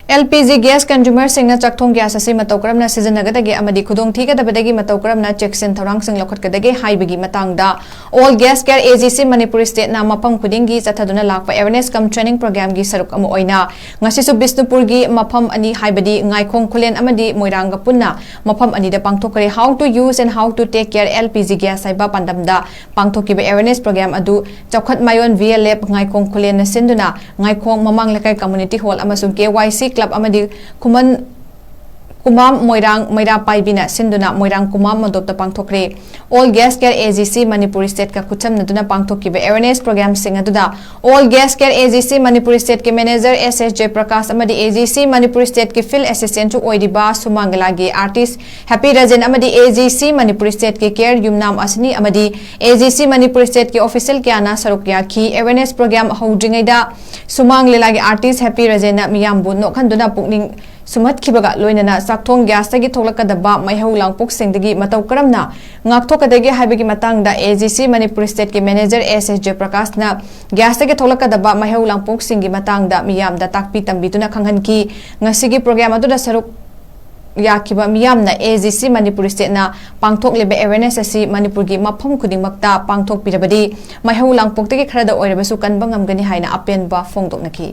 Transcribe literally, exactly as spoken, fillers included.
L P G gas ꯀꯟꯖꯨꯃꯔꯁꯤꯡꯅ ꯆꯥꯛꯊꯣꯡ gas ꯑꯁꯤ ꯃꯇꯧ ꯀꯔꯝꯅ ꯁꯤꯖꯤꯟꯅꯒꯗꯒꯦ ꯑꯃꯗꯤ ꯈꯨꯗꯣꯡꯊꯤꯒꯗꯕꯗꯒꯤ ꯃꯇꯧ ꯀꯔꯝꯅ ꯆꯦꯛꯁꯤꯟ ꯊꯧꯔꯥꯡꯁꯤꯡ ꯂꯧꯈꯠꯀꯗꯒꯦ ꯍꯥꯏꯕꯒꯤ ꯃꯇꯥꯡꯗ All Gas Care A G C Manipuri ꯁ꯭ꯇꯦꯠꯅ ꯃꯐꯝ ꯈꯨꯗꯤꯡꯒꯤ ꯆꯠꯊꯗꯨꯅ ꯂꯥꯛꯄ awareness cum training programꯒꯤ ꯁꯔꯨꯛ ꯑꯃ ꯑꯣꯏꯅ ꯉꯁꯤꯁꯨ ꯕꯤꯁꯅꯨꯄꯨꯔꯒꯤ ꯃꯐꯝ ꯑꯅꯤ ꯍꯥꯏꯕꯗꯤ ꯉꯥꯏꯈꯣꯡ ꯈꯨꯂꯦꯟ ꯑꯃꯗꯤ ꯃꯣꯏꯔꯥꯡꯒ ꯄꯨꯟꯅ ꯃꯐꯝ ꯑꯅꯤꯗ ꯄꯥꯡꯊꯣꯛꯈ꯭ꯔꯦ꯫ How to use and how to take care L P G gas ꯍꯥꯏꯕ ꯄꯥꯟꯗꯝꯗ ꯄꯥꯡꯊꯣꯛꯈꯤꯕ awareness program ꯑꯗꯨ ꯆꯥꯎꯈꯠ ꯃꯥꯌꯣꯟ V L F ꯉꯥꯏꯈꯣꯡ ꯈꯨꯂꯦꯟꯅ ꯁꯤꯟꯗꯨꯅ ꯉꯥꯏꯈꯣꯡ ꯃꯃꯥꯡ ꯂꯩꯀꯥꯏ community hall ꯑꯃꯁꯨꯡ K Y C club ꯑꯃꯗꯤ ꯈꯨꯃꯟ ꯀꯨꯃꯥꯝ ꯃꯣꯏꯔꯥꯡ ꯃꯩꯔꯥ ꯄꯥꯏꯕꯤꯅ ꯁꯤꯟꯗꯨꯅ ꯃꯣꯏꯔꯥꯡ ꯀꯨꯃꯥꯝ ꯃꯟꯗꯣꯞꯇ ꯄꯥꯡꯊꯣꯛꯈ꯭ꯔꯦ꯫ All Gas Care A G C Manipuri ꯁ꯭ꯇꯦꯠꯀ ꯈꯨꯠꯁꯝꯅꯗꯨꯅ ꯄꯥꯡꯊꯣꯛꯈꯤꯕ awareness programꯁꯤꯡ ꯑꯗꯨꯗ All Gas Care A G C Manipuri ꯁ꯭ꯇꯦꯠꯀꯤ manager S S J Prakash ꯑꯃꯗꯤ A G C ꯃꯅꯤꯄꯨꯔꯤ ꯁ꯭ꯇꯦꯠꯀꯤ field assistantꯁꯨ ꯑꯣꯏꯔꯤꯕ ꯁꯨꯃꯥꯡ ꯂꯤꯂꯥꯒꯤ artist Happy Rajen ꯑꯃꯗꯤ A G C ꯃꯅꯤꯄꯨꯔꯤ ꯁ꯭ꯇꯦꯠꯀꯤ care ꯌꯨꯝꯅꯥꯝ ꯑꯁꯤꯅꯤ ꯑꯃꯗꯤ A G C ꯃꯅꯤꯄꯨꯔꯤ ꯁ꯭ꯇꯦꯠꯀꯤ official ꯀꯌꯥꯅ ꯁꯔꯨꯛ ꯌꯥꯈꯤ꯫ Awareness program ꯍꯧꯗ꯭ꯔꯤꯉꯩꯗ ꯁꯨꯃꯥꯡ ꯂꯤꯂꯥꯒꯤ artist Happy Rajenꯅ ꯃꯤꯌꯥꯝꯕꯨ ꯅꯣꯛꯍꯟꯗꯨꯅ ꯄꯨꯛꯅꯤꯡ ꯁꯨꯝꯍꯠꯈꯤꯕꯒ ꯂꯣꯏꯅꯅ ꯆꯥꯛꯊꯣꯡ ꯒ꯭ꯌꯥꯁꯇꯒꯤ ꯊꯣꯛꯂꯛꯀꯗꯕ ꯃꯩꯍꯧ ꯂꯥꯡꯄꯣꯛꯁꯤꯡꯗꯒꯤ ꯃꯇꯧ ꯀꯔꯝꯅ ꯉꯥꯛꯊꯣꯛꯀꯗꯒꯦ ꯍꯥꯏꯕꯒꯤ ꯃꯇꯥꯡꯗ A G C ꯃꯅꯤꯄꯨꯔꯤ ꯁ꯭ꯇꯦꯠꯀꯤ manager S S J Prakashꯅ ꯒ꯭ꯌꯥꯁꯇꯒꯤ ꯊꯣꯛꯂꯛꯀꯗꯕ ꯃꯩꯍꯧ ꯂꯥꯡꯄꯣꯛꯁꯤꯡꯒꯤ ꯃꯇꯥꯡꯗ ꯃꯤꯌꯥꯝꯗ ꯇꯥꯛꯄꯤ ꯇꯝꯕꯤꯗꯨꯅ ꯈꯪꯍꯟꯈꯤ꯫ ꯉꯁꯤꯒꯤ program ꯑꯗꯨꯗ ꯁꯔꯨꯛ ꯌꯥꯈꯤꯕ ꯃꯤꯌꯥꯝꯅ A G C Manipuri ꯁ꯭ꯇꯦꯠꯅ ꯄꯥꯡꯊꯣꯛꯂꯤꯕ awareness ꯑꯁꯤ ꯃꯅꯤꯄꯨꯔꯒꯤ ꯃꯐꯝ ꯈꯨꯗꯤꯡꯃꯛꯇ ꯄꯥꯡꯊꯣꯛꯄꯤꯔꯕꯗꯤ ꯃꯩꯍꯧ ꯂꯥꯡꯄꯣꯛꯇꯒꯤ ꯈꯔꯗ ꯑꯣꯏꯔꯕꯁꯨ ꯀꯟꯕ ꯉꯝꯒꯅꯤ ꯍꯥꯏꯅ ꯑꯄꯦꯟꯕ ꯐꯣꯡꯗꯣꯛꯅꯈꯤ꯫